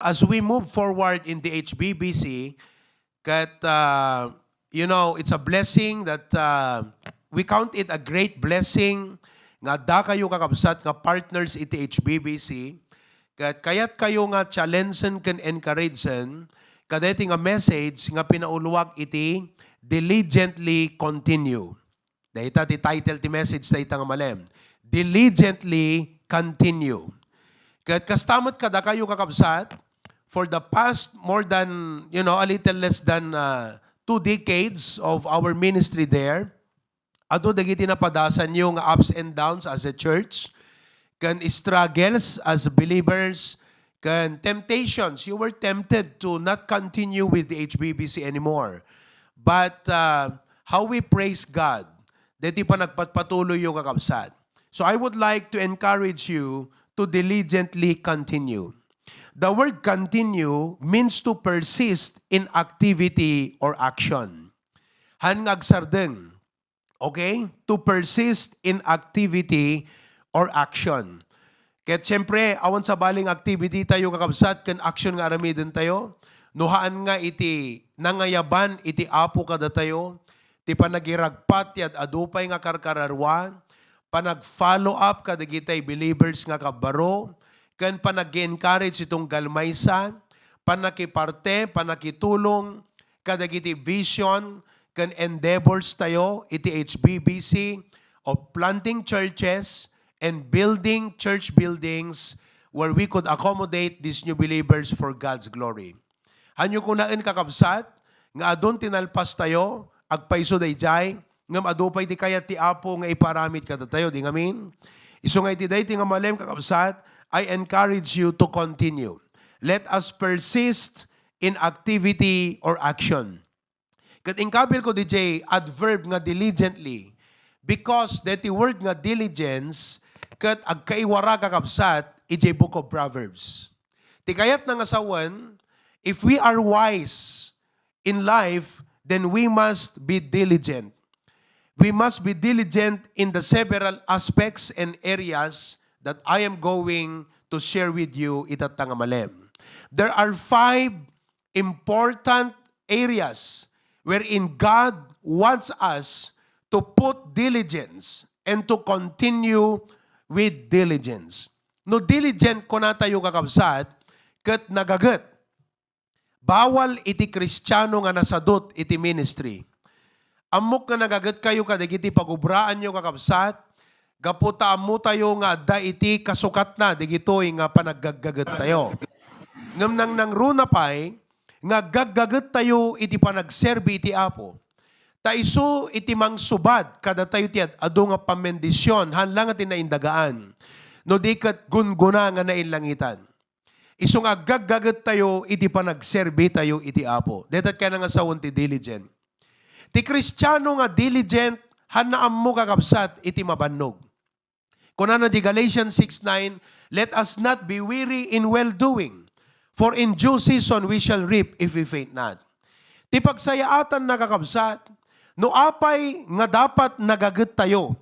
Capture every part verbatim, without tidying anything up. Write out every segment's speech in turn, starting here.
as we move forward in the H B B C, ket, uh, you know, it's a blessing that, uh, we count it a great blessing nga adda kayo, kakabsat, nga partners iti H B B C. Ket kayat kayo nga challengeen ken encourageen kadaytoy nga message nga pinauluak iti diligently continue. Dayta ti title ti message dayta nga malem. Diligently continue. Ket kasta met kadakayo, kakabsat, for the past more than, you know, a little less than, uh, two decades of our ministry there, adu dagiti napadasanyo nga ups and downs as a church, ken struggles as believers, ken temptations. You were tempted to not continue with the H B B C anymore. But, uh, how we praise God, deti panagpatpatuloyyo, kakabsat. So I would like to encourage you to diligently continue. The word continue means to persist in activity or action. Han nga agsardeng, okay? To persist in activity or action. Ket siyempre, awan sabali nga activity tayo, kakabsat, ken action nga aramiden tayo. No haan nga iti nangayaban iti Apo kadatayo, ti panagiragpat ti ad-adu pay nga karkararua, panag-follow up kadagitay believers nga kabbaro, ken panag-encourage itong galmaysa, panakiparte, panakitulong kadagiti vision ken endeavors tayo iti H B B C of planting churches and building church buildings where we could accommodate these new believers for God's glory. Hanyo kunaen, kakabsat, nga adun ti nalpas tayo, agpayso daydiay, ngem adu pay ti kayat ti Apo nga iparamid kadatayo, di ngamin? Isu nga iti daytoy nga malem, kakabsat, I encourage you to continue. Let us persist in activity or action. Ket inkabilko didiay adverb nga diligently, because daytoy word nga diligence ket agkaiwara, kakabsat, idiay Book of Proverbs. Ti kayatna nga sawen, if we are wise in life, then we must be diligent. We must be diligent in the several aspects and areas that I am going to share with you itatta nga malem. There are five important areas wherein God wants us to put diligence and to continue with diligence. No diligent kunatayo, kakabsat, ket nagaget. Bawal iti Kristiano nga nasadut iti ministry. Ammok nga nagagetkayo kadagiti pagubraanyo, kakabsat, gapu ta ammotayo nga adda iti kasukatna digitoy nga panaggaggagettayo. Ngem nangnangruna pay nga aggaggagettayo iti panagserbi iti Apo. Ta isu iti mangsubad kadatayo ti ad-adu nga pammendision, haan la nga ti naindagaan, no di ket gunggona nga nainlangitan. Isu nga aggaggagettayo iti panagserbitayo iti Apo. Dayta ket nga sawen ti diligent. Ti Kristiano nga diligent, haan ammo, kakabsat, iti mabannog. Kunana di Galatians six nine, "Let us not be weary in well-doing, for in due season we shall reap if we faint not." Ti pagsayaatanna, kakabsat, no apay nga dapat nagagettayo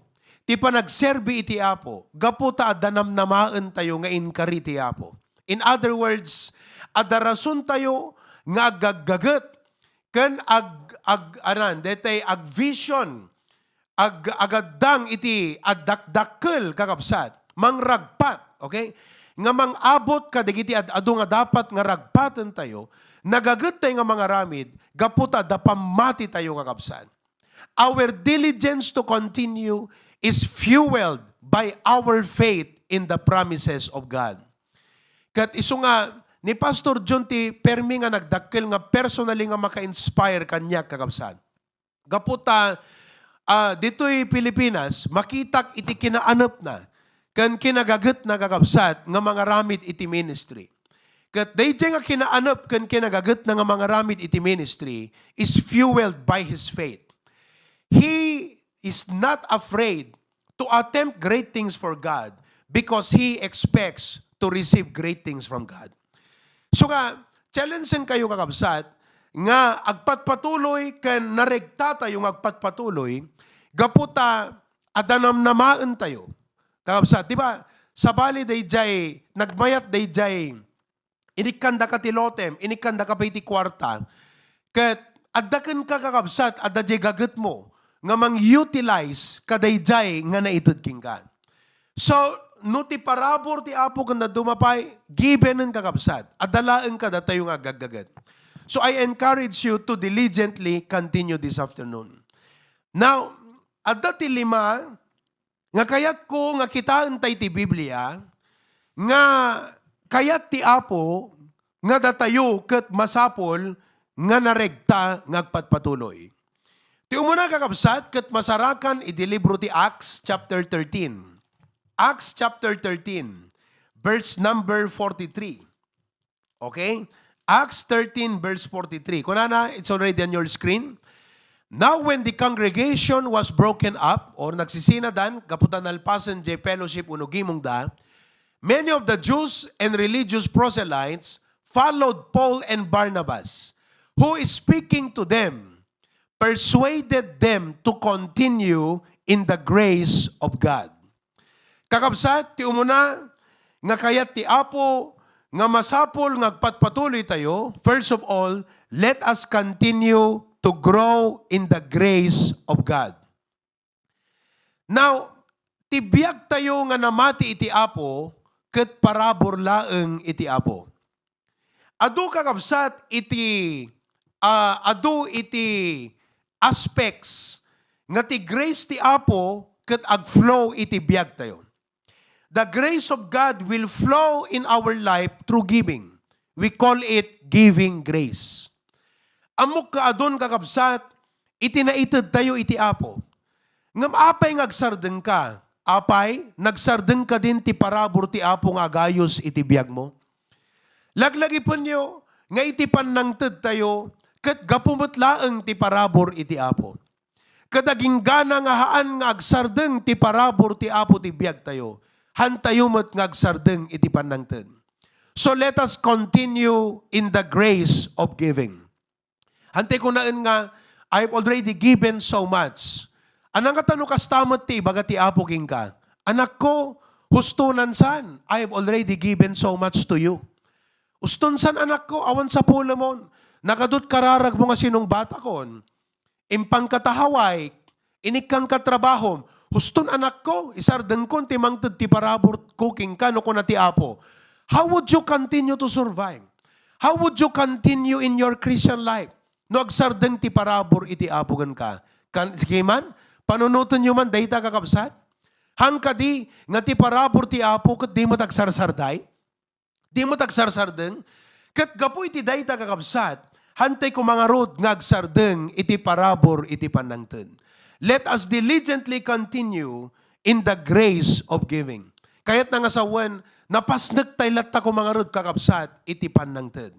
ti panagserbi iti Apo, gapu ta adda namnamaentayo nga inkari ti Apo. In other words, adda rason tayo nga aggaggaget ken ag-, ag-, anan, daytay ag-vision, ag-, agaddang iti addakdakkel, kakabsat, mangragpat, okay? Nga mangabot kadagiti ad-adu nga dapat nga ragpaten tayo, nagaget tayo nga mangaramid, gapu ta adda pammati tayo, kakabsat. Our diligence to continue is fueled by our faith in the promises of God. Ket isu nga ni Pastor John ti permi nga nagdakkel nga personally nga maka-inspire kaniak, kakabsat. Gapu ta, ah, ditoy Pilipinas, makitak iti kinaanepna ken kinagagetna, kakabsat, nga mangaramid iti ministry. Ket daydiay nga kinaanep ken kinagagetna nga mangaramid iti ministry is fueled by his faith. He is not afraid to attempt great things for God because he expects to receive great things from God. So nga, challenge-en kayo, kakabsat, nga agpatpatuloy ken naregta tayo nga agpatpatuloy gapu ta adda namnamaen tayo. Kakabsat, di ba? Sabali daydiay, nagmayat daydiay inikkandaka ti lotem, inikkandaka pay ti kuarta, ket adda kenka, kakabsat, adda diay gagetmo nga mang-utilize kadaydiay nga naited kenka. So, no ti parabur ti Apo ken dadduma pay, gibenen, kakabsat. Adda laeng kadatayo nga agaggaget. So, I encourage you to diligently continue this afternoon. Now, adda ti lima nga kayatko nga kitaenta iti Biblia, nga kayat ti Apo nga datayo ket masapul nga naregta nga agpatpatuloy. Ti umuna, kakabsat, ket masarakan iti libro ti Acts chapter thirteen. Acts chapter thirteen, verse number forty-three. Okay? Acts thirteen, verse forty-three. Kunana, it's already on your screen. Now when the congregation was broken up, or nagsisinadan, gapu ta nalpasen diay fellowship wenno gimongda, many of the Jews and religious proselytes followed Paul and Barnabas, who, speaking to them, persuaded them to continue in the grace of God. Kakabsat, ti umuna nga kayat ti Apo nga masapul nga agpatpatuloy tayo, first of all, let us continue to grow in the grace of God. Now, ti biag tayo nga namati iti Apo, ket parabur laeng iti Apo. Adu, kakabsat, iti, ah, adu iti aspects nga ti grace ti Apo ket agflow iti biag tayo. The grace of God will flow in our life through giving. We call it giving grace. Ammok kaadun, kakabsat, iti naited tayo iti Apo. Ngem apay nga agsardengka? Apay, nagsardeng kadin ti parabur ti Apo nga agayus iti biagmo? Laglagipenyo nga iti pannangted tayo, ket gapu met laeng ti parabur iti Apo. Ket aginggana nga haan nga agsardeng ti parabur ti Apo ti biag tayo, haantayo met nga agsardeng iti pannangted. So let us continue in the grace of giving. Hantay kunaen nga, "I've already given so much." Ania ngata no kasta met ti ibaga ti Apo kenka? "Anakko, husto nansan. I've already given so much to you." Huston san, anakko, awan sapulemon. Nakadut kararagmo nga sinungbatakon. Impangka ta Hawaii, inikkanka trabahom. Huston, anakko, isardengkon ti mangted ti parabur ko kenka no kuna ti Apo. How would you continue to survive? How would you continue in your Christian life no agsardeng ti parabur iti Apo kenka? Kan, sige man, panunotenyo man dayta, kakabsat. Haan kadi nga ti parabur ti Apo ket di met agsarsaray? Di met agsarsaray? Ket gapu iti dayta, kakabsat, haantay koma ngarud nga agsardeng iti parabur iti pannangted. Let us diligently continue in the grace of giving. Kayatna nga sawen, napasnek tay latta koma ngarud, kakabsat, iti pannangted.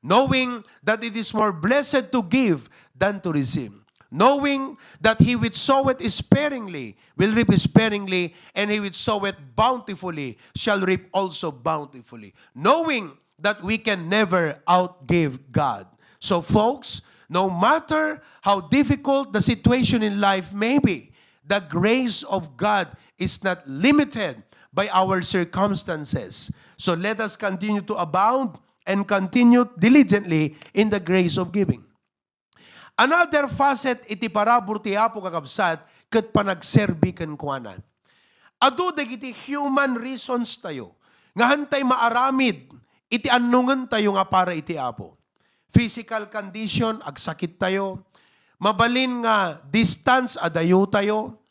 Knowing that it is more blessed to give than to receive. Knowing that he which soweth sparingly will reap sparingly, and he which soweth bountifully shall reap also bountifully. Knowing that we can never outgive God. So, folks, no matter how difficult the situation in life may be, the grace of God is not limited by our circumstances. So let us continue to abound and continue diligently in the grace of giving. Another facet iti parabur ti Apo, kakabsat, ket panagserbi kenkuana. Adu dagiti human reasons tayo nga haantay maaramid iti annongen tayo nga para iti Apo. Physical condition, agsakit tayo. Mabalin nga distance, adayo tayo.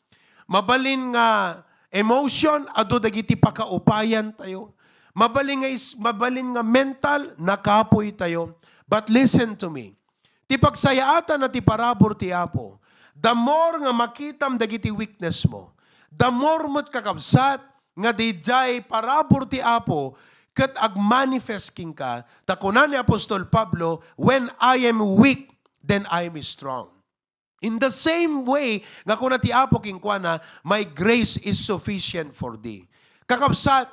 Mabalin nga emotion, adu dagiti pakaupayan tayo. Mabalin nga is-, mabalin nga mental, nakapuy tayo. But listen to me. Ti pagsayaatan a ti parabur ti Apo, the more nga makitam dagiti weakness mo, the more met, kakabsat, nga diay parabur ti Apo ket agmanifest kenka, ta kuna ni Apostol Pablo, "When I am weak, then I am strong." In the same way nga kuna ti Apo kenkuana, "My grace is sufficient for thee." Kakabsat,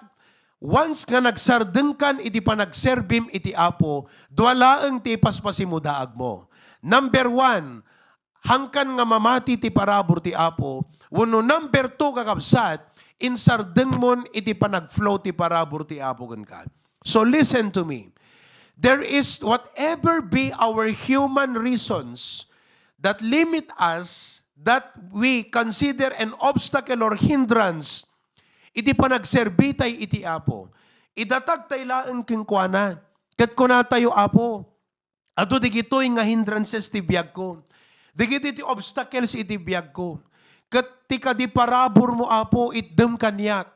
once nga nagsardengkan iti panagserbim iti Apo, dua laeng ti ipaspasimo daagmo. Number one, haankan nga mamati ti parabur ti Apo, wenno number two, kakabsat, insardengmon iti panagflow ti parabur ti Apo kenka. So listen to me. There is, whatever be our human reasons that limit us, that we consider an obstacle or hindrance iti panagserbitay iti Apo, idatagtay laeng kenkuana. Ket kunatayo, Apo, adu digitoy nga hindrances ti biagko. Digitoy ti obstacles iti biagko. Ket ti kadi paraburmo, Apo, itdem kaniak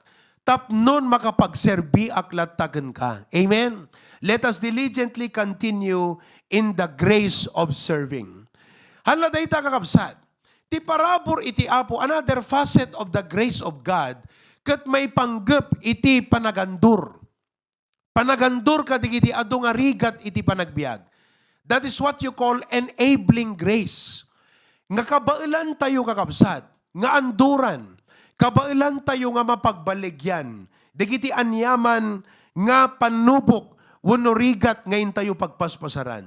tapnon makapagserbiak latta kenka. Amen? Let us diligently continue in the grace of serving. Hala dayta, kakabsat. Ti parabur iti Apo, another facet of the grace of God, ket maipanggep iti panagandur. Panagandur kadagiti adu nga rigat iti panagbiag. That is what you call enabling grace. Nga kabaelantayo, kakabsat, nga anduran, kabaelantayo nga mapagbaligyan dagiti aniaman nga pannubok wenno rigat nga intayo pagpaspasaran.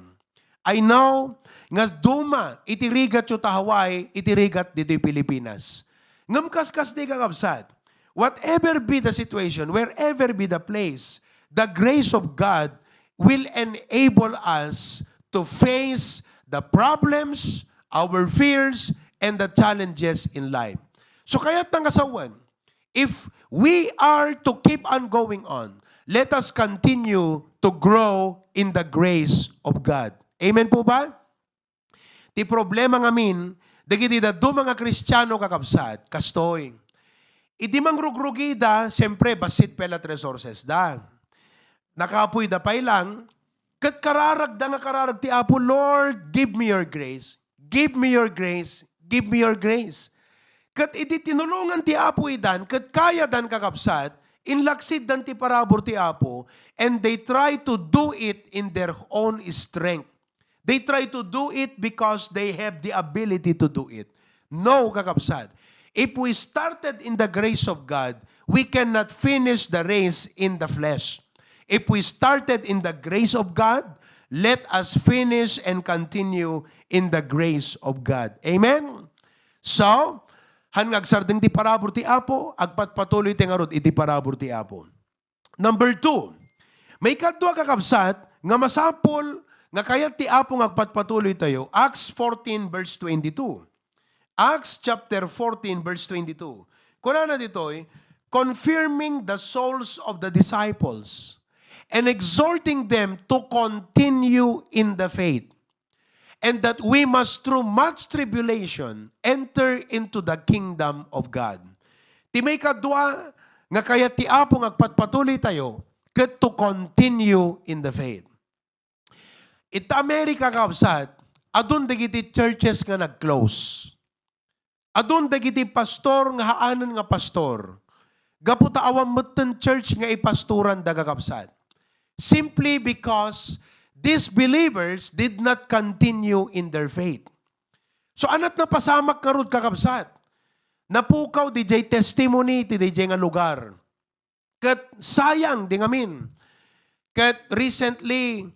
I know nga duma iti rigatyo ta Hawaii iti rigat ditoy Pilipinas. Ngem kaskasdi, kakabsat, whatever be the situation, wherever be the place, the grace of God will enable us to face the problems, our fears, and the challenges in life. So, kayatna nga sawen, if we are to keep on going on, let us continue to grow in the grace of God. Amen po ba? Ti problema ngamin, dagiti dadduma nga Kristiano, kakabsat, kastoy. Idi mangrugrugida, siyempre, bassit pay la ti resources da. Nakapoy da pay lang, ket kararagda nga kararag ti Apo, "Lord, give me your grace. Give me your grace. Give me your grace." Ket idi tinulongan ti Apo idan, ket kayadan, kakabsat, inlaksiddan ti parabur ti Apo, and they try to do it in their own strength. They try to do it because they have the ability to do it. No, kakabsat. If we started in the grace of God, we cannot finish the race in the flesh. If we started in the grace of God, let us finish and continue in the grace of God. Amen? So, han nga agsardeng ti parabur ti Apo, agpatpatuloy ti ngarud iti parabur ti Apo. Number two, maikadua, kakabsat, nga masapul nga kayat ti Apo nga agpatpatuloy tayo, Acts fourteen verse twenty-two. Acts chapter fourteen verse twenty-two. Kunana ditoy, "Confirming the souls of the disciples and exhorting them to continue in the faith, and that we must through much tribulation enter into the kingdom of God." Ti maikadua nga kayat ti Apo nga agpatpatuloy tayo, ket to continue in the faith. Ita America, kakabsat, adun dagiti churches nga nag-close. Adun dagiti pastor nga haanen nga pastor. Gapu ta awan metten church nga ipastoran da, kakabsat. Simply because these believers did not continue in their faith. So, anat napasamak ngarud, kakabsat. Napukaw didiay testimony ti didiay nga lugar. Ket sayang di ngamin. Ket recently,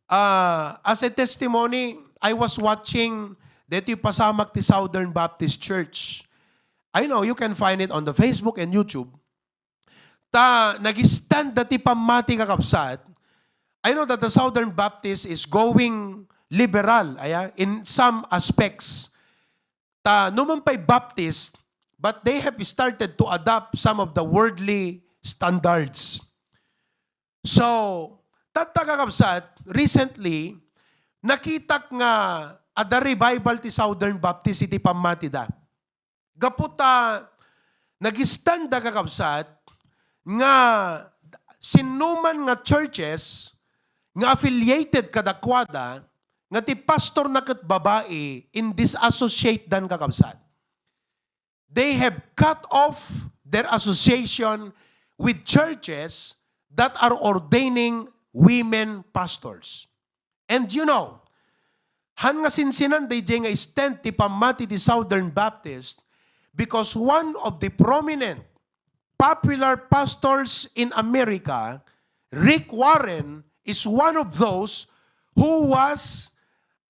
uh, as a testimony, I was watching deti pasamak ti Southern Baptist Church. I know you can find it on the Facebook and YouTube. Ta nag-stand da ti pammati, kakabsat. I know that the Southern Baptist is going liberal, aya, in some aspects. Ta no man pay Baptist, but they have started to adopt some of the worldly standards. So, tatta, kakabsat, recently, nakitak nga adda revival ti Southern Baptist iti pammatida. Gapu ta nag-stand da, kakabsat, nga sinnoman nga churches nga affiliated kadakuada, nga ti pastor na ket babai, in disassociate dan, kakabsat. They have cut off their association with churches that are ordaining women pastors. And you know, han nga sinsinan daydiay nga stand ti pammati ti Southern Baptist, because one of the prominent popular pastors in America, Rick Warren, is one of those who was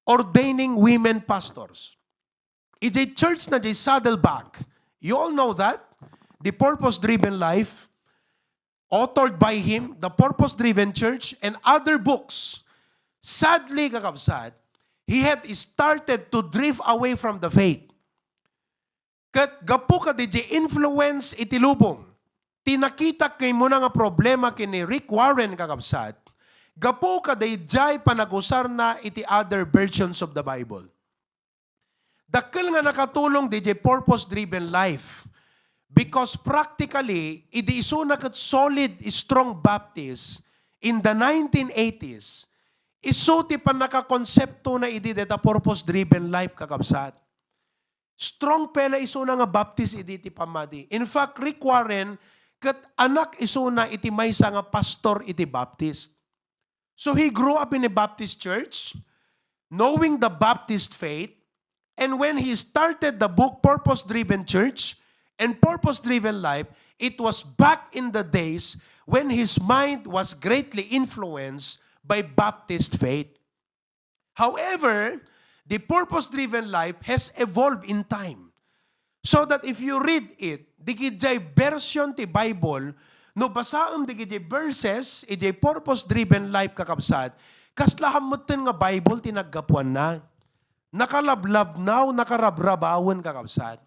ordaining women pastors. Idiay church na diay Saddleback. You all know that? The purpose-driven life. authored by him, The Purpose-Driven Church, and other books. Sadly, kakabsat, he had started to drift away from the faith. Ket gapu kadaydiay influence iti lubong, ti nakitak nga immuna nga problema ken ni Rick Warren, kakabsat, gapu kadaydiay panagusarna iti other versions of the Bible. Dakkel nga nakatulong diay purpose-driven life because practically, idi isuna ket solid, strong Baptist in the nineteen eighties, isu ti pannakakonseptona idi dayta purpose-driven life, kakabsat. Strong pela isuna nga Baptist idi ti pammati. In fact, Rick Warren ket anak isuna iti maysa nga pastor iti Baptist. So he grew up in a Baptist church, knowing the Baptist faith, and when he started the book Purpose Driven Church and Purpose Driven Life, it was back in the days when his mind was greatly influenced by Baptist faith. However, the Purpose Driven Life has evolved in time. So that if you read it, digidiay version ti Bible, no basaem digidiay verses, idiay Purpose Driven Life, kakabsat, kasla hammetten nga Bible ti naggapuanna. Nakalablabnaw, nakarabrabawen, kakabsat.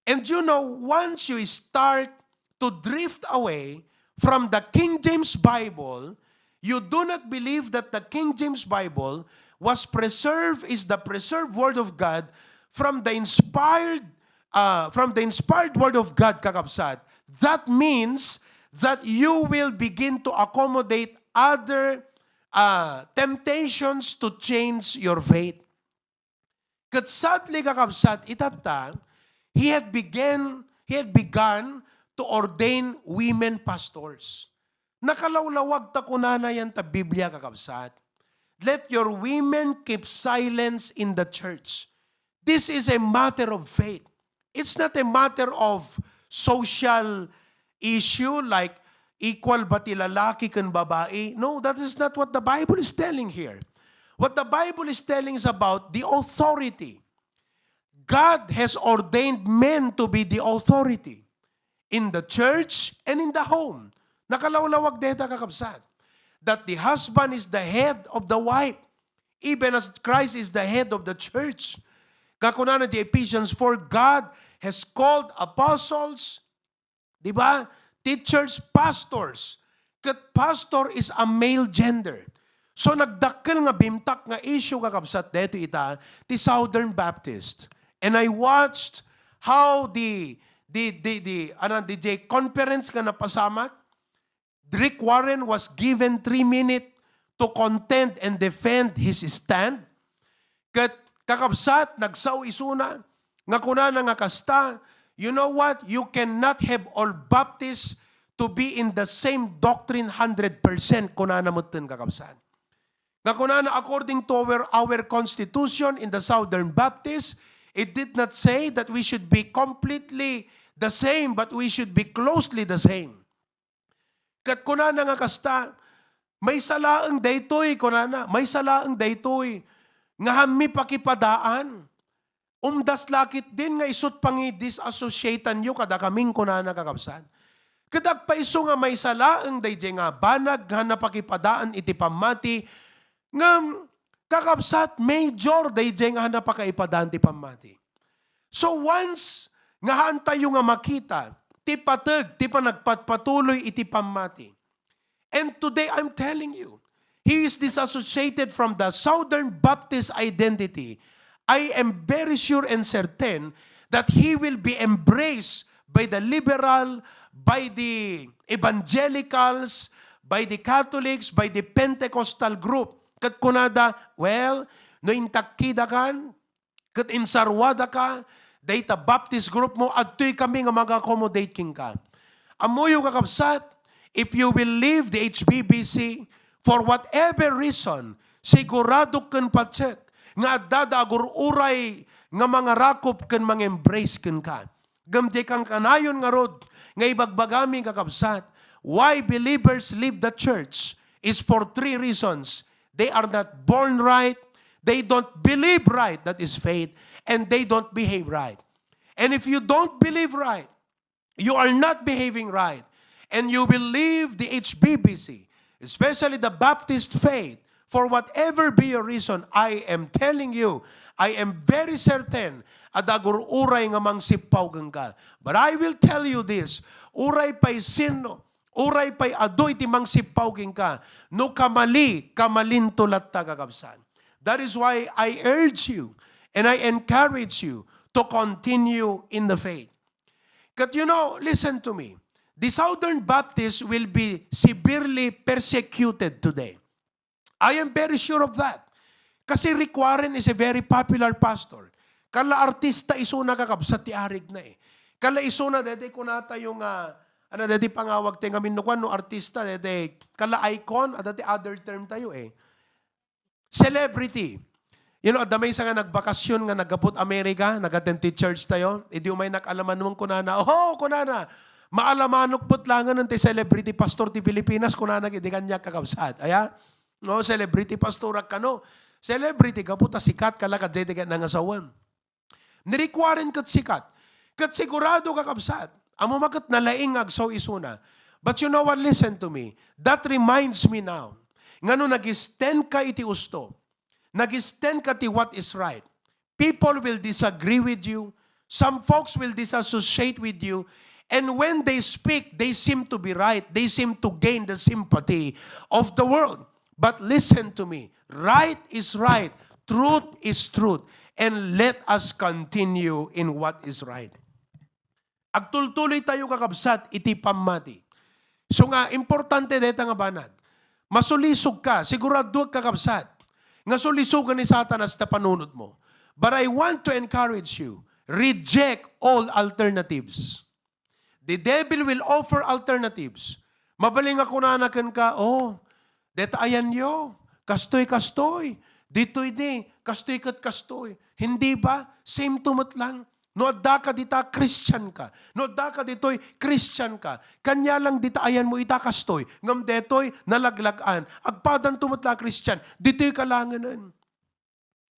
And you know, once you start to drift away from the King James Bible, you do not believe that the King James Bible was preserved, is the preserved Word of God from the inspired, uh, from the inspired Word of God, kakabsat. That means that you will begin to accommodate other, uh, temptations to change your faith. Ket sadly, kakabsat, itatta, he had began, he had begun to ordain women pastors. Nakalawlawag ta kunana yan ta Biblia, kakabsat. "Let your women keep silence in the church." This is a matter of faith. It's not a matter of social issue like equal ba ti lalaki ken babai. No, that is not what the Bible is telling here. What the Bible is telling is about the authority. God has ordained men to be the authority in the church and in the home. Nakalawlawag dayta, kakabsat, that the husband is the head of the wife, even as Christ is the head of the church. Kakunana di Ephesians four, "God has called apostles," di ba? "Teachers, pastors." Ket pastor is a male gender. So, nagdakkel nga bimtak nga issue, kakabsat, daytoy ita, ti Southern Baptist. And I watched how the, the, the, the, ano, the, the conference nga napasamak, Rick Warren was given three minutes to contend and defend his stand. Ket, kakabsat, nagsao isuna nga kunana nga kasta, "You know what? You cannot have all Baptists to be in the same doctrine hundred percent," kunana metten, kakabsat. Nga kunana, "According to our, our constitution in the Southern Baptist, it did not say that we should be completely the same, but we should be closely the same." Ket kunana nga kasta, "Maysa laeng daytoy," kunana, "maysa laeng daytoy nga hammi pakipadaan. Umdas la ketdin nga isut' pangidisassociatanyo kadakamin," kunana, kakabsat. Ket agpayso nga maysa laeng daydiay nga banag nga napakipadaan iti pammati, ngem, kakabsat, major daydiay nga napakaipadaan ti pammati. So once nga haantayo nga makita ti pateg ti panagpatpatuloy iti pammati, and today I'm telling you, he is disassociated from the Southern Baptist identity, I am very sure and certain that he will be embraced by the liberal, by the evangelicals, by the Catholics, by the Pentecostal group. Ket kunada, "Well, no intakkidakan, ket insaruadaka dayta Baptist group mo, adtoy kami nga mag-accommodate kenka." Ammoyo, kakabsat, if you will leave the H B B C for whatever reason, siguradok ken patiek nga addada agur-uray nga mangarakop ken mang-embrace kenka. Ngem diay kankanayon ngarud nga ibagbagami, kakabsat, why believers leave the church is for three reasons. They are not born right, they don't believe right, that is faith, and they don't behave right. And if you don't believe right, you are not behaving right, and you will leave the H B B C, especially the Baptist faith, for whatever be your reason, I am telling you, I am very certain, adda agur-uray nga mangsippaw kenka. But I will tell you this, uray pay sino, uray pay adu iti mangsippaw kenka, no kamali, kamalinto latta, kakabsat. That is why I urge you and I encourage you to continue in the faith. But you know, listen to me. The Southern Baptists will be severely persecuted today. I am very sure of that. Kasi Rick Warren is a very popular pastor. Kala artista isuna, kakabsat, ti arigna eh. Kala isuna, dede kunatayo nga, ano, dede pangawag tayo ngamin no kwan, no artista, dede, kala icon, adda ti other term tayo eh. Celebrity. You know, adda maysa nga nagbakasyon nga naggapu Amerika, nag-attend ti church tayo. Idi umay nak alamanong kunana, "Oh," kunana, "maalamanok met langen ti celebrity pastor ti Pilipinas," kunana, idi kaniak, kakabsat. Aya? No, celebrity pastor ak kano. Celebrity, gapu ta sikat, kala ka, dede ka nangasawem. Ni Rick Warren ket sikat. Ket sigurado, kakabsat, ammom a ket nalaing nga agsaw isuna. But you know what? Listen to me. That reminds me now. Nga no nag-stand ka iti usto, nag-stand ka ti what is right, people will disagree with you. Some folks will disassociate with you. And when they speak, they seem to be right. They seem to gain the sympathy of the world. But listen to me. Right is right. Truth is truth. And let us continue in what is right. Agtultuloy tayo, kakabsat, iti pammati. So nga, importante deta nga banag. Masulisog ka, sigurado, kakabsat, nga sulisogan ni Satanas ta panunot mo. But I want to encourage you, reject all alternatives. The devil will offer alternatives. Mabalin nga kunana kenka, "Oh, deta ayanyo, kastoy, kastoy, ditoy di, kastoy ket kastoy." Hindi ba? Same to met lang. No adda ka dita, Christian ka. No adda ka ditoy, Christian ka. Kanya lang dita ayanmo ita kastoy. Ngem detoy, nalaglag-an. Agpadan to met la Christian. Ditoy ka langenen.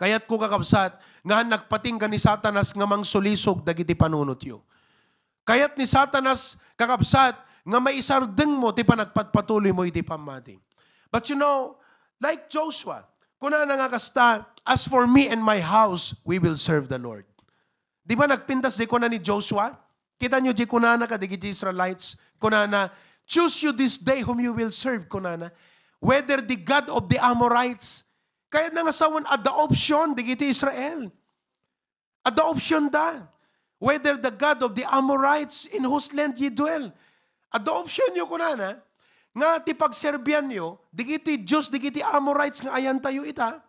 Kayatko, kakabsat, nga nagpatingga ni Satanas nga mangsulisog dagiti panunotyo. Kayat ni Satanas, kakabsat, nga maisardengmo ti panagpatpatuloymo iti pammati. But you know, like Joshua, kunana nga kasta, "As for me and my house, we will serve the Lord." Di ba nagpintas di kuna ni Joshua? Kita nyo di kunana kadagiti Israelites, kunana, "Choose you this day whom you will serve," kunana. Whether the God of the Amorites, kayatna nga sawen, adda option dagiti Israel. Adda option da. Whether the God of the Amorites in whose land ye dwell. Adda option yo, kunana, nga ti pagserbianyo, dagiti Dios, dagiti Amorites nga ayantayo ita,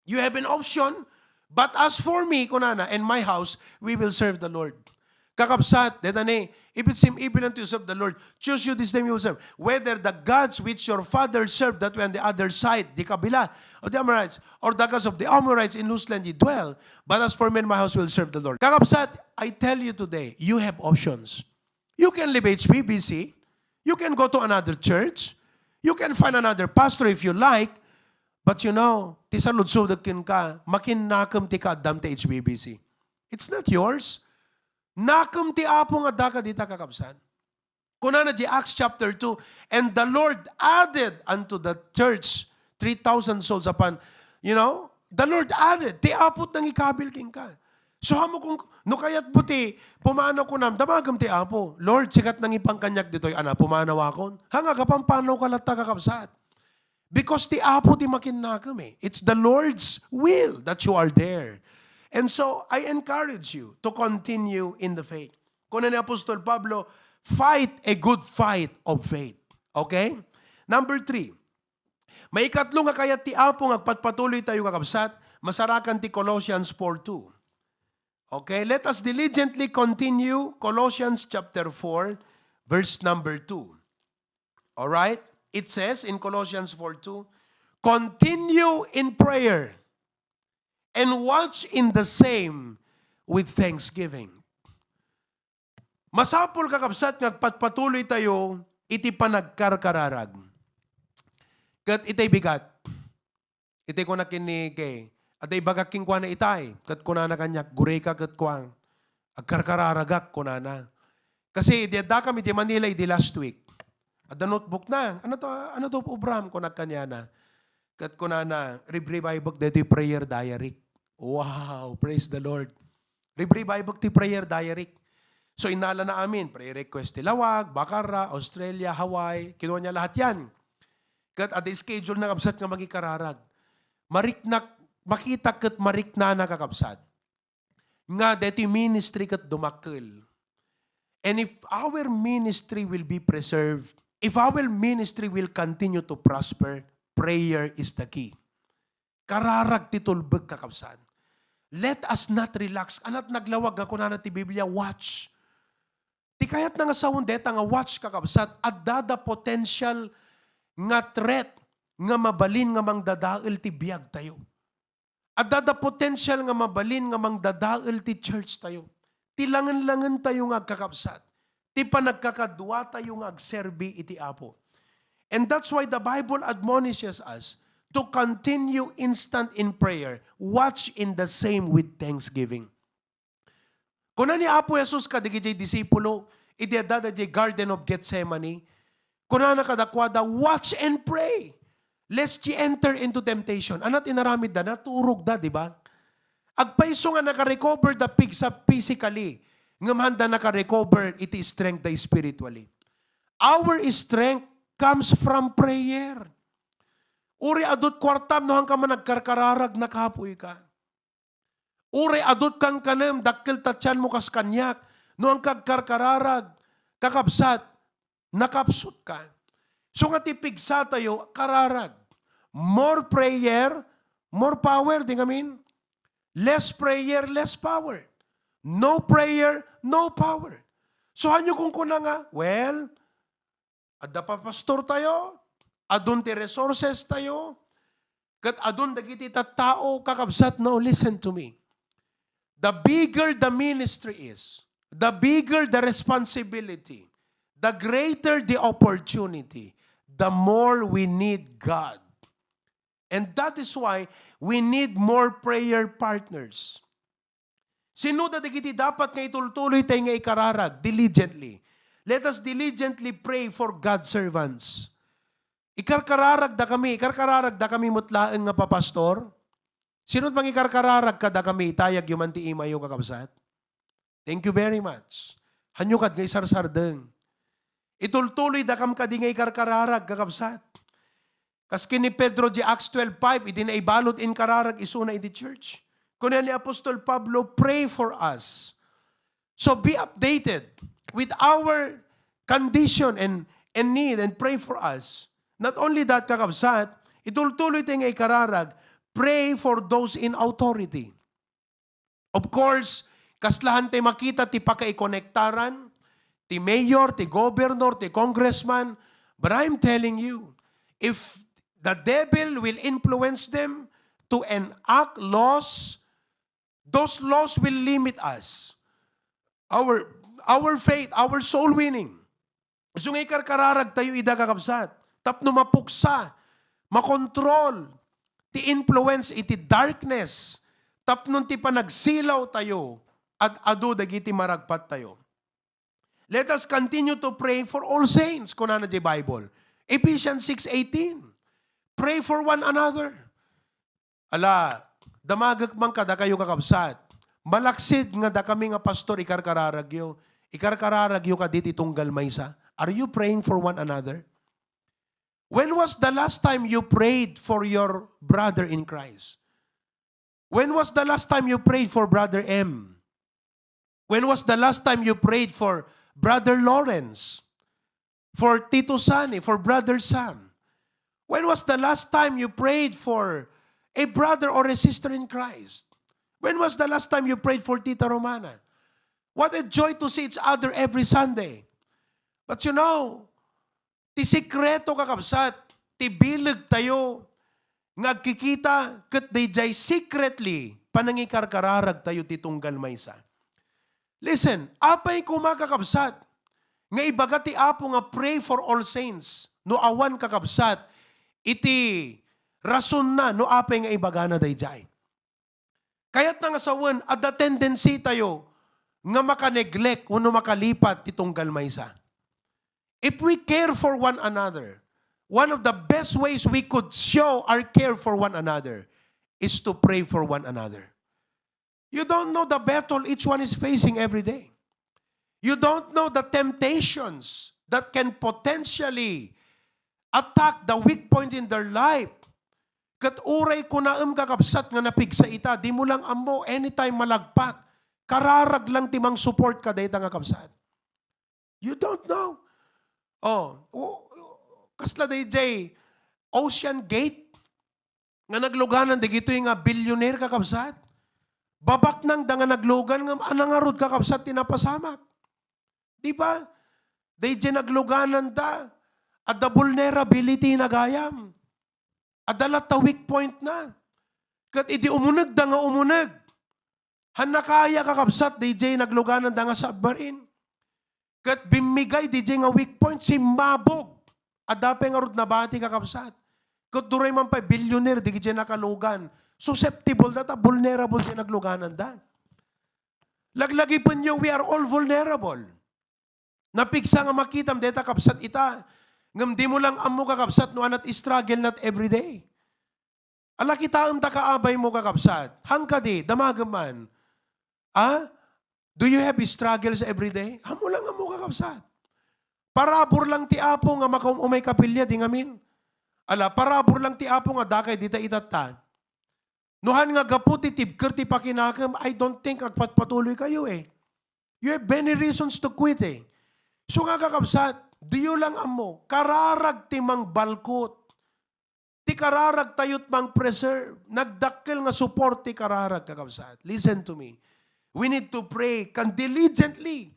you have an option. But as for me, kunana, and my house, we will serve the Lord. Kakabsat, detane, if it seem evil unto you to serve the Lord, choose you this day whom you will serve. Whether the gods which your fathers served that were on the other side, di kabila, of the Amorites, or the gods of the Amorites in whose land ye dwell, but as for me and my house, we will serve the Lord. Kakabsat, I tell you today, you have options. You can leave H B B C. You can go to another church. You can find another pastor if you like. But you know, ti saludsodek kenka, makinnakem ti kaaddam ti H B B C. It's not yours. Nakem ti Apo nga adda kadita, kakabsat. Kunana di Acts chapter two, "And the Lord added unto the church three thousand souls upon," you know, the Lord added. Ti Apo ti nangikabil kenka. So, amo kung, no kayatmo ti pumanaw, kunam, damagem ti Apo. "Lord, sika ti nangipan kaniak ditoy, ana, pumanawakon." Hanga, kapampanaw ka latta, kakabsat. Because ti Apo ti makinnakem eh. It's the Lord's will that you are there. And so, I encourage you to continue in the faith. Kuna ni Apostol Pablo, "Fight a good fight of faith." Okay? Number three, maikatlo nga kayat ti Apo nga agpatpatuloy tayo, kakabsat, masarakan ti Colossians four two. Okay? Let us diligently continue Colossians chapter four, verse number two. All right? It says in Colossians four two, "Continue in prayer and watch in the same with thanksgiving." Masapul, kakabsat, nga agpatpatuloy tayo iti panagkarkararag. Ket itay bigat. Itay kuna ken ni Kay, adda ibagak kenkuana itay. Ket kunana kaniak, "Gurayka ket kuan, agkarkararagak," kunana. Kasi idi addakami iti Manila idi last week. Adda notebook na. Ano to, ano to, obram? Kunak kaniana. Ket kunana, "Rib-, ribibabek daytoy prayer diary." Wow! Praise the Lord. Rib-, ribibabek ti prayer diary. So, innalana amin, prayer request ti Laoag, Bacarra, Australia, Hawaii. Kinuna niya lahat yan. Ket adda schedule na, kabsat, nga mangikararag. Mariknak, makita ket mariknana, kakabsat, nga daytoy ministry ket dumakkel. And if our ministry will be preserved, if our ministry will continue to prosper, prayer is the key. Kararag ti tulbek, kakabsat. Let us not relax. Ania ti naglawag nga kunana ti Biblia, watch. Ti kayatna nga sawen dayta nga watch, kakabsat, adda da potential nga threat nga mabalin nga mangdadael ti biag tayo. Adda da potential nga mabalin nga mangdadael ti church tayo. Ti langen-langen tayo nga agkakabsat. Ti panagkakadua tayo nga agserbi iti Apo. And that's why the Bible admonishes us to continue instant in prayer, watch in the same with thanksgiving. Kuna ni Apo Jesus kadagiti disipulo, idi adda idiay Garden of Gethsemane, kunana kadakuada, "Watch and pray, lest ye enter into temptation." Ania ti inaramidda? Naturogda, di ba? Agpayso nga nakarecover da pigsa physically, ngem haanda nakarecover iti strength da spiritually. Our strength comes from prayer. Uray adu ti kuartam, no haanka man agkarkararag, nakapuyka. Uray adu ti kankanem, dakkel ti tianmo kas kaniak, no haanka agkarkararag, kakabsat, nakapsutka. So nga ti pigsa tayo, kararag. More prayer, more power, di ngamin? Less prayer, less power. No prayer, no power. So, haanyo kunkuna nga, well, adda papastor tayo, adun ti resources tayo, ket adun dagiti tattao, kakabsat, no, listen to me. The bigger the ministry is, the bigger the responsibility, the greater the opportunity, the more we need God. And that is why we need more prayer partners. Sino da dagiti dapat nga itultuloy tayo nga ikararag diligently? Let us diligently pray for God's servants. Ikarkararag da kami, ikarkararag da kami met laeng nga papastor. Sino mangikarkararag kada kami, itayag yo man ti email yo, kakabsat? Thank you very much. Haanyo kad nga isarsardeng. Itultuloy da kam kadi nga ikarkararag, kakabsat. Kas ken ni Pedro, di Acts twelve five, idi naibalud inkararag isuna iti church. Kuna ni Apostol Pablo, "Pray for us." So be updated with our condition and, and need and pray for us. Not only that, kakabsat, itultuloy tayo nga ikararag, pray for those in authority. Of course, kaslahan tayo makita ti pakaikonektaran, ti mayor, ti governor, ti congressman. But I'm telling you, if the devil will influence them to enact laws, those laws will limit us. Our, our faith, our soul winning. Isu nga ikarkararag tayo ida, kakabsat, tapno mapuksa, makontrol ti influence iti darkness, tapno ti panagsilaw tayo, ad-adu dagiti maragpat tayo. Let us continue to pray for all saints, kunana di Bible. Ephesians six eighteen, "Pray for one another." Ala, damagek man kadakayo, kakabsat. Malaksid nga dakami nga pastor, ikarkararagyo. Ikarkararagyo kadi ti tunggal maysa. Are you praying for one another? When was the last time you prayed for your brother in Christ? When was the last time you prayed for Brother M? When was the last time you prayed for Brother Lawrence? For Tito Sani, for Brother Sam? When was the last time you prayed for a brother or a sister in Christ? When was the last time you prayed for Tita Romana? What a joy to see each other every Sunday. But you know, ti sekreto, kakabsat, ti bileg tayo nga agkikita ket daydiay secretly panangikarkararag tayo ti tunggal maysa. Listen, apay koma, kakabsat, nga ibaga ti Apo nga pray for all saints no awan, kakabsat, iti rasonna no apay nga ibagana daydiay? Kayatna nga sawen, adda tendency tayo nga makaneglect wenno makalipat ti tunggal maysa. If we care for one another, one of the best ways we could show our care for one another is to pray for one another. You don't know the battle each one is facing every day. You don't know the temptations that can potentially attack the weak point in their life. Ket uray kunaem, kakabsat, nga napigsa ita, dimo lang ammo, anytime malagpak, kararag lang ti mang-support kada ita nga kabsat. You don't know. Oh, o-, kasla dayjay Ocean Gate nga nagluganan dagitoy nga billionaire, kakabsat. Babaknangda nga naglugan nga nangarud, kakabsat, ti napasamak. Di ba? Dayjay naglugananda, adda vulnerability na gayam. Adda latta weak point na. Ket idi umunegda nga umuneg, han nakaya, kakabsat, dayjay naglugananda nga submarine. Ket bimmigay dayjay nga weak point, simmabog. Adda pay ngarud nabati, kakabsat. Ket duray man pay billionaire, dayjay nakalugan. Susceptible da ta vulnerable ti naglugananda. Laglagipenyo, we are all vulnerable. Napigsa nga makitam dayta, kabsat, ita. Ngem dimo lang ammo, kakabsat, no anat struggle not every day. Ala, kitaem ta kaabaymo, kakabsat. Hangkadi, damagem man. Ah? Do you have struggles every day? Ammo lang ammo, kakabsat. Parabur lang ti Apo nga makaum-umay kapilya, di ngamin. Ala, parabur lang ti Apo nga dakay dita itatta. No han nga gapu ti tibker ti pakinakem, I don't think agpatpatuloykayo eh. You have many reasons to quit eh. So nga, kakabsat, diyo lang ammo, kararag ti mangbalkot. Ti kararagtayo't mang-preserve. Nagdakkel nga support ti kararag, kakabsat. Listen to me. We need to pray kan diligently.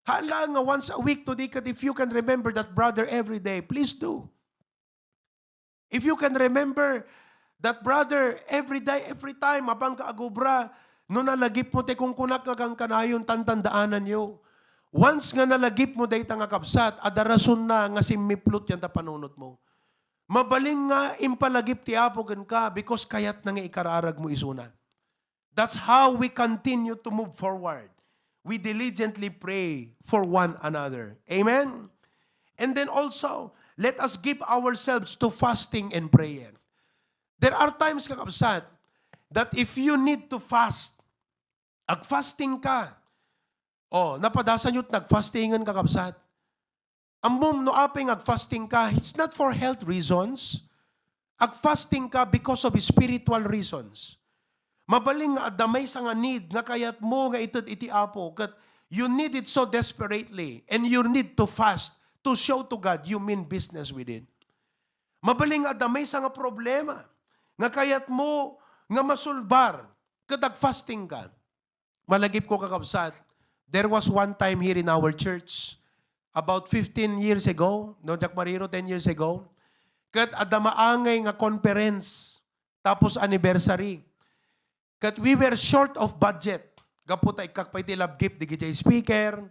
Haan lang nga once a week to di ket if you can remember that brother every day, please do. If you can remember that brother every day, every time, mapangka agubra, no nalagipmo ti kunkunak nga kankanayon, tantandaananyo. Once nga nalagipmo dayta nga kabsat, adda rasonna nga simmiplot yanta panunotmo. Mabalin nga impalagip ti Apo kenka because kayatna nga ikararagmo isuna. That's how we continue to move forward. We diligently pray for one another. Amen? And then also, let us give ourselves to fasting and prayer. There are times, kakabsat, that if you need to fast, agfasting ka. Oh, napadasan yo't nagfastingen, kakabsat. Ammom no apay nga agfasting ka, it's not for health reasons. Agfasting ka because of spiritual reasons. Mabalin nga adda maysa nga need nga kayatmo nga ited iti Apo, ket you need it so desperately, and you need to fast to show to God you mean business with it. Mabalin nga adda maysa nga problema nga kayatmo nga masolbar, ket agfasting ka. Malagipko, kakabsat, there was one time here in our church, about fifteen years ago, no, diak mariro, ten years ago, ket adda maangay nga conference, tapos anniversary. Ket we were short of budget. Gapu ta ikkak pay ti love gift digiti speaker,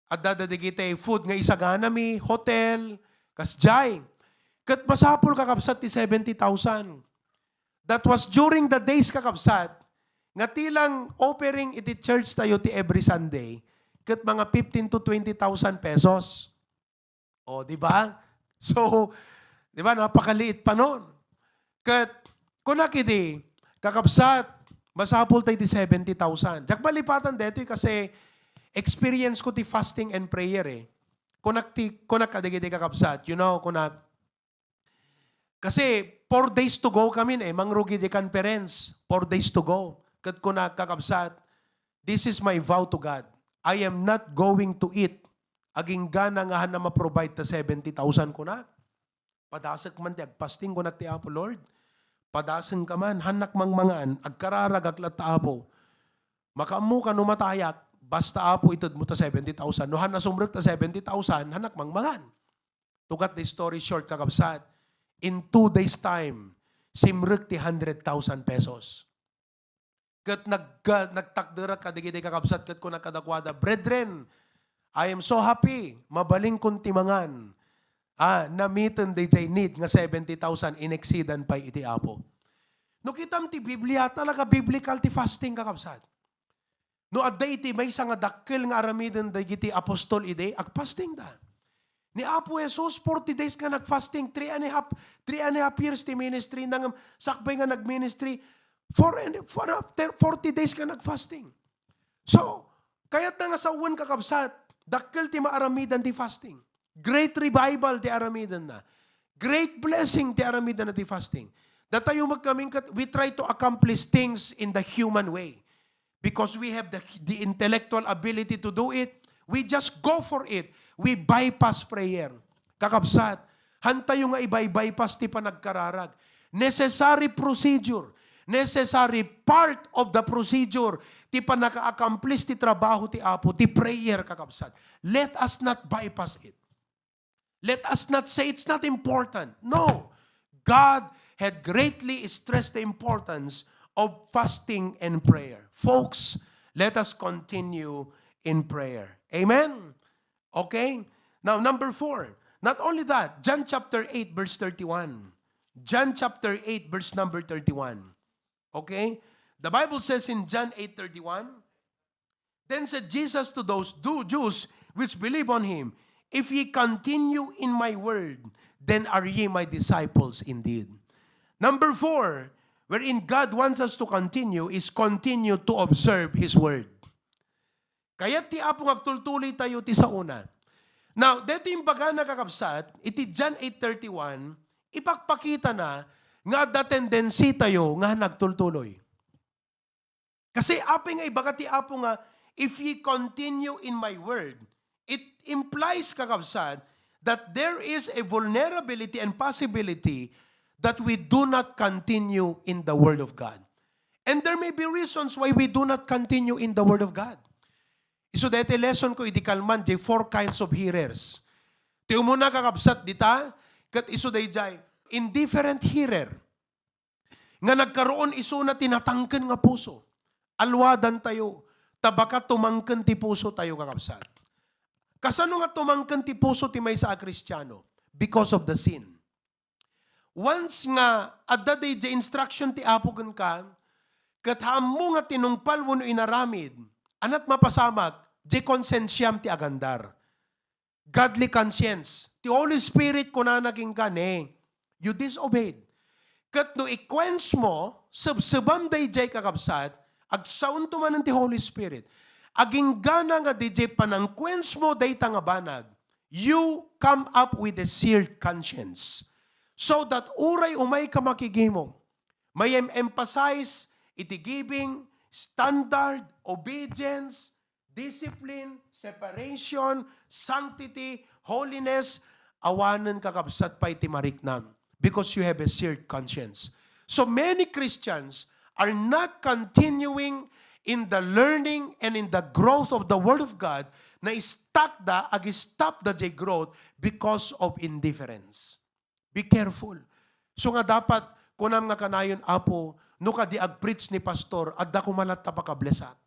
adda dagiti food nga isaganami, hotel, kasdiay. Ket masapul, kakabsat, ti seventy thousand. That was during the days, kakabsat, nga ti lang offering iti church tayo ti every Sunday, ket mga fifteen to twenty thousand pesos. O, di ba? So, di ba, napakaliit pa noon. Ket, kunak idi, kakabsat, masapul tayo ti seventy thousand. Diak malipatan detoy kasi experience ko ti fasting and prayer eh. Kunak ti, kunak kadagiti kakabsat, you know, kunak, kasi four days to go kami eh, mangrugi di conference, four days to go. Ket kunak, kakabsat, this is my vow to God. I am not going to eat. Agingga na nga han na ma-provide ta seventy thousand kunak. Padasek man ti agfasting, kunak ti Apo, Lord. Padasek ka man, hannak mangmangan, agkararagak latta, Apo. Makaammo ka no matayak, basta, Apo, itedmo ta seventy thousand. No han na sumrek ta seventy thousand, hannak mangmangan. To cut the story short, kakabsat, in two days time, simrek ti hundred thousand pesos. Ket nag-, nagtakderak kadagiti kakabsat ket kunak kadakuada, "Brethren, I am so happy, mabalinkon ti mangan." Ah, namiten dayjay need nga seventy thousand, inexceedan pay iti Apo. No kitam ti Biblia, talaga biblical ti fasting, kakabsat. No adda iti maysa nga dakkel nga aramiden dagiti apostol idi, agfasting da. Ni Apo Jesus, forty days nga nag-fasting, three and a half, three and a half years ti ministry, nang sakbay nga nag-ministry, four and, four, forty days nga nag-fasting. So, kayat na nga sawen, kakabsat, dakkel ti maaramidan ti fasting. Great revival ti aramidan na. Great blessing ti aramidan na ti fasting. Datayo magkamingkat, we try to accomplish things in the human way. Because we have the, the intellectual ability to do it, we just go for it. We bypass prayer. Kakabsat, hantayo nga i-bypass ti panagkararag. Necessary procedure. Necessary part of the procedure ti panaka-accomplish ti trabaho ti Apo, ti prayer, kakabsat. Let us not bypass it. Let us not say it's not important. No. God had greatly stressed the importance of fasting and prayer. Folks, let us continue in prayer. Amen? Okay? Now, number four. Not only that, John chapter eight, verse thirty-one. John chapter eight, verse number thirty-one. Okay? The Bible says in John eight thirty-one, "Then said Jesus to those Ju- Jews which believe on him, 'If ye continue in my word, then are ye my disciples indeed.'" Number four, wherein God wants us to continue is continue to observe his word. Kayat ti Apo nga agtultuloy tayo ti saona. Now, daytoy imbagana, kakabsat, iti John eight thirty-one, ipakpakita na nga adda tendency tayo nga nagtultuloy. Kasi apay nga ibaga ti Apo nga, "If ye continue in my word," it implies, kakabsat, that there is a vulnerability and possibility that we do not continue in the word of God. And there may be reasons why we do not continue in the word of God. Isu daytoy lesson ko idi kalman, the four kinds of hearers. Ti umuna, kakabsat, dita, ket isu dayjay, indifferent hearer. Nga nagkaroon isuna ti natangken nga puso. Alwadan tayo, ta baka tumangken ti puso tayo, kakabsat. Kasano nga tumangken ti puso ti maysa a Kristiano? Because of the sin. Once nga adda dayjay instruction ti Apo kenka, ket ammo nga tinungpal wenno inaramid, anat mapasamak, di konsensiam ti agandar. Godly conscience. Ti Holy Spirit kunana kenka, "Ne, you disobeyed." Ket no i-quench mo, sebsebam dayjay, kakabsat, agsaonto manen ti Holy Spirit. Aginggana nga dayjay panang-quench mo dayta nga banag, you come up with a seared conscience. So that uray umayka makigimong, may em-emphasize iti giving, standard, obedience, discipline, separation, sanctity, holiness, awanen, kakabsat, pay ti mariknam because you have a seared conscience. So many Christians are not continuing in the learning and in the growth of the Word of God, na-stuck da, ag-stop da jay growth because of indifference. Be careful. So nga dapat, kunam nga kanayon, "Apo, no kadi ag-preach ni pastor, adda koma latta pakablessak.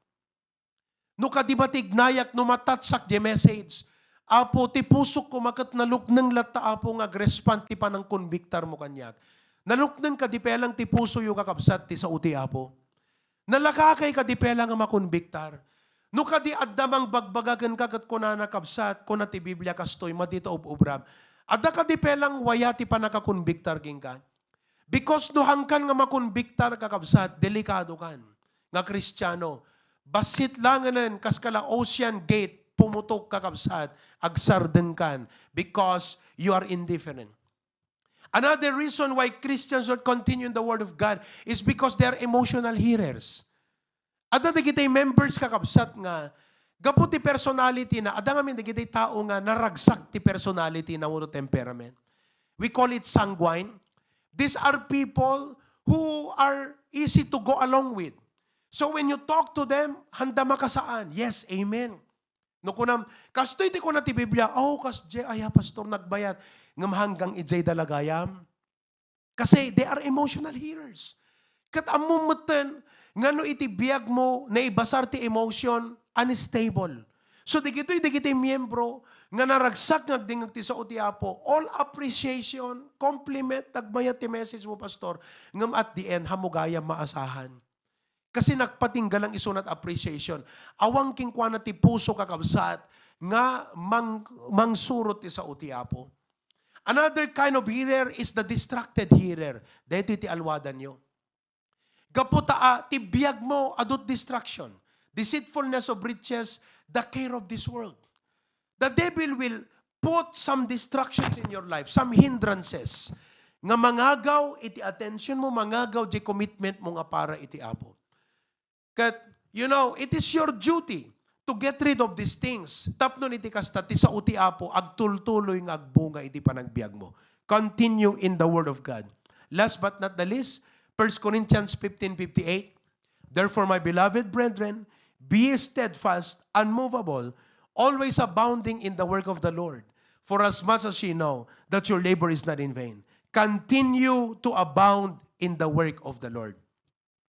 No kadi matignayak, no matouchak jay message, Apo, ti pusok koma ket nalukneng latta, Apo, nga ag-respond ti panangkonbiktarmo kaniak." Nalukneng kadi pay lang ti pusoyo, kakabsat, ti sao ti Apo? Nalakakay kadi pay lang nga makonbiktar? No kadi adda mangbagbaga kenka ket kunana, "Kabsat, kuna ti Biblia kastoy, madi ta ub-ubram." Adda kadi pay lang waya ti pannakakonbiktar kenka? Because no hangkan nga makonbiktar, kakabsat, delikadokan nga Kristiano. Bassit langenen kas kala ocean gate, pumutok, kakabsat, agsardengkan because you are indifferent. Another reason why Christians don't continue in the Word of God is because they are emotional hearers. Adda dagiti members, kakabsat, nga gapu ti personality na, adda ngamin dagiti tao nga naragsak ti personality na wenno temperament. We call it sanguine. These are people who are easy to go along with. So when you talk to them, handa makasaan. Yes, amen. No kunam, "Kastoy ti kuna ti Biblia." "Oh, kasdiay aya, pastor, nagbayat." Ngem hanggang idiay da la gayam. Kasi they are emotional hearers. Ket ammom metten nga no iti biagmo naibasar ti emotion, unstable. So, dagitoy dagiti miyembro nga naragsak nga agdingngeg ti sao ti Apo, all appreciation, compliment, "Nagbayat ti message mo, pastor." Ngem at the end, hammo gayam maasahan. Kasi nagpatingga lang isunat appreciation. Awan kenkuana ti puso, kakabsat, nga mang-, mangsurot ti sao ti Apo. Another kind of hearer is the distracted hearer. Daytoy ti alwadanyo. Gapu ta, ah, ti biag mo, adut distraction. Deceitfulness of riches, the care of this world. The devil will put some distractions in your life, some hindrances, nga mangagaw iti attention mo, mangagaw di commitment mo nga para iti Apo. Ket, you know, it is your duty to get rid of these things. Tapno iti kasta, ti sao ti Apo, agtultuloy nga agbunga iti panagbiag mo. Continue in the Word of God. Last but not the least, First Corinthians fifteen fifty-eight, "Therefore, my beloved brethren, be steadfast, unmovable, always abounding in the work of the Lord. For as much as ye know that your labor is not in vain, continue to abound in the work of the Lord."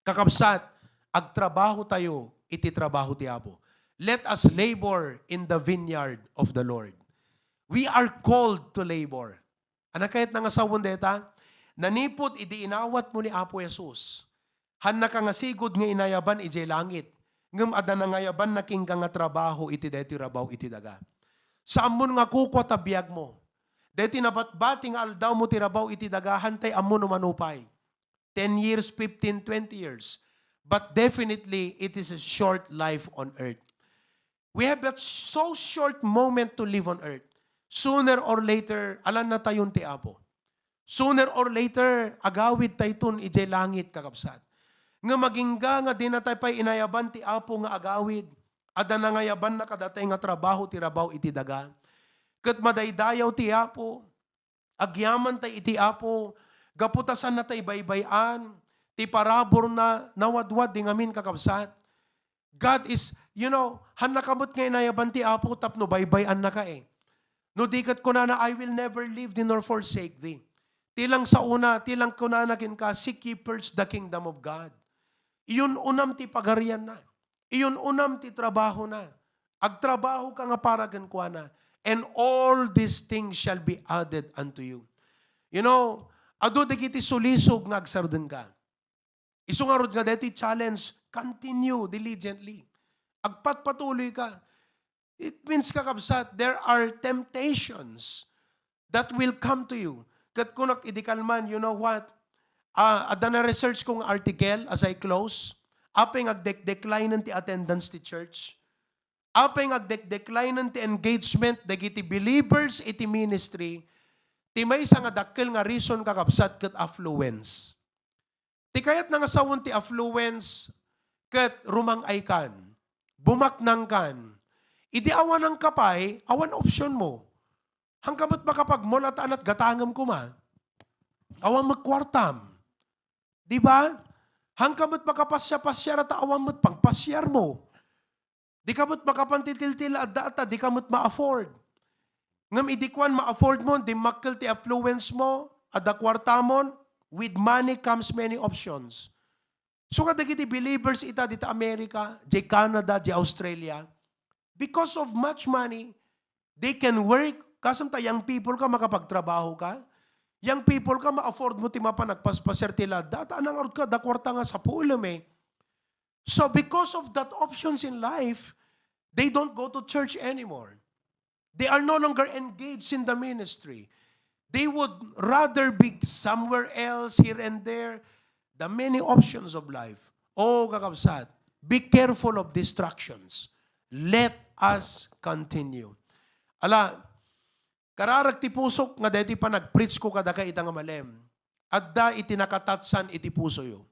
Kakabsat, agtrabaho tayo iti trabaho ti Apo. Let us labor in the vineyard of the Lord. We are called to labor. Ania kayatna nga sawen dayta? Nanipud idi inawat mo ni Apo Jesus, hannaka nga sigud nga inayaban idiay langit, ngem adda nangayabanna kenka nga trabaho iti daytoy rabaw iti daga. Saammon nga kukua ta biag mo. Daytoy nabatbati nga aldaw mo ti rabaw iti daga, hantay ammo no mano pay. Ten years, fifteen, twenty years. But definitely, it is a short life on earth. We have but so short moment to live on earth. Sooner or later, alanna tayon ti Apo. Sooner or later, agawid tayton idiay langit, kakabsat. Nga magingga nga dinatay pay inayaban ti Apo nga agawid, adda nangayabanna kadatay nga trabaho ti rabaw iti daga. Ket madaydayaw ti Apo, agyaman tay iti Apo, gapu ta saanna tay baybay-an, ti paraburna, nawadwad di ngamin, kakabsat. God is, you know, hannaka met nga inayaban ti Apo tapno baybay-annaka eh. No di ket kunana, "I will never leave thee nor forsake thee." Ti lang saona, ti lang kunana kenka, "Seek ye first the kingdom of God." Iyun-unam ti pagarianna. Iyun-unam ti trabahona. Agtrabaho ka nga para kenkuana. "And all these things shall be added unto you." You know, adu dagiti sulisog nga agsardengka. Isu ngarud nga daytoy challenge, continue diligently. Agpatpatuloy ka. It means, kakabsat, there are temptations that will come to you. Ket kunak idi kalman, you know what? Ah, adda na-research kong article as I close. Apay nga agdek-decline ti attendance ti church. Apay nga agdek-decline ti engagement dagiti believers iti ministry. Ti maysa nga dakkel nga reason, kakabsat, ket affluence. Ti kayatna nga sawen ti affluence ket rumang-aykan, bumaknangkan. Idi awananka pay, awan option mo. Hangka met makapagmall a ta anat gatangem koma. Awan met kuartam. Di ba? Hangka met makapasiar-pasiar a ta awan met pagpasiar mo. Di ka met makapan ti tiltil a adda ta di ka met ma-afford. Ngem idi kuan ma-afford mo, dimmakkel ti affluence mo, adda kuartamon, with money comes many options. So nga dagiti believers ita dita America, di Canada, di Australia, because of much money, they can work. Kasam ta young people ka, makapagtrabaho ka. Young people ka, ma-afford mo ti mapan agpaspasiar ti ladda. Ta nang arut ka, da kuarta nga sapulem eh. So because of that options in life, they don't go to church anymore. They are no longer engaged in the ministry. They would rather be somewhere else, here and there. The many options of life. Oh, kakabsat, be careful of distractions. Let us continue. Ala, kararag ti pusok nga daytoy panagpreach ko kadaka ita nga malem. Adda iti nakatatsan iti pusoyo.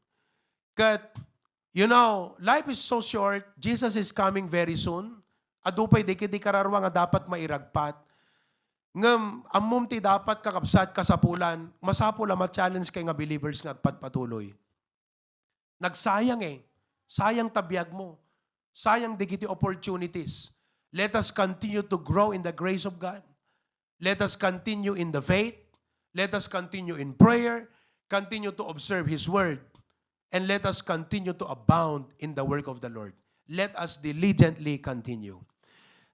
Ket, you know, life is so short. Jesus is coming very soon. Adu pay dagiti kararua nga dapat mairagpat. Ngem ammom ti dapat, kakabsat, kasapulan, masapul a ma-challenge kay nga believers nga agpatpatuloy. Nagsayang eh. Sayang ta biag mo. Sayang dagiti opportunities. Let us continue to grow in the grace of God. Let us continue in the faith. Let us continue in prayer. Continue to observe His word. And let us continue to abound in the work of the Lord. Let us diligently continue.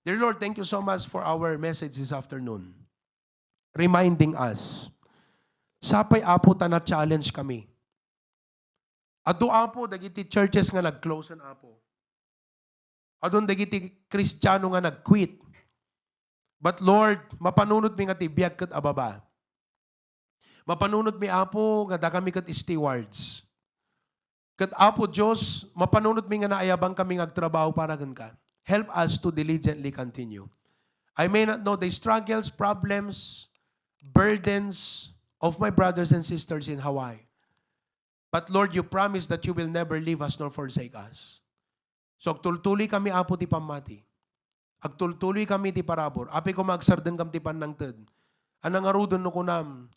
Dear Lord, thank you so much for our message this afternoon. Reminding us, sapay, Apo, ta na-challenge kami. Adu, Apo, dagiti churches nga nag-close-en, Apo. Adun dagiti Kristiano nga nag-quit. But Lord, mapanunotmi nga ti biag ket ababa. Mapanunotmi, Apo, nga dakami ket stewards. Ket Apo Dios, mapanunotmi nga naayabangkami nga agtrabaho para kenka. Help us to diligently continue. I may not know the struggles, problems, burdens of my brothers and sisters in Hawaii. But Lord, you promise that you will never leave us nor forsake us. So agtultuloy kami, Apo, ti pammati. Agtultuloy kami ti parabur. Apay koma, agsardengkam ti pannangted. Ania ngaruden no kunam,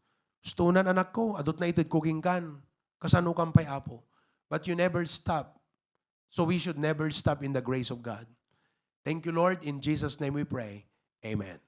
"Ustonan, anakko, adut na itedko kenkan. Kasano kam pay, Apo?" But you never stop. So we should never stop in the grace of God. Thank you, Lord. In Jesus' name we pray. Amen.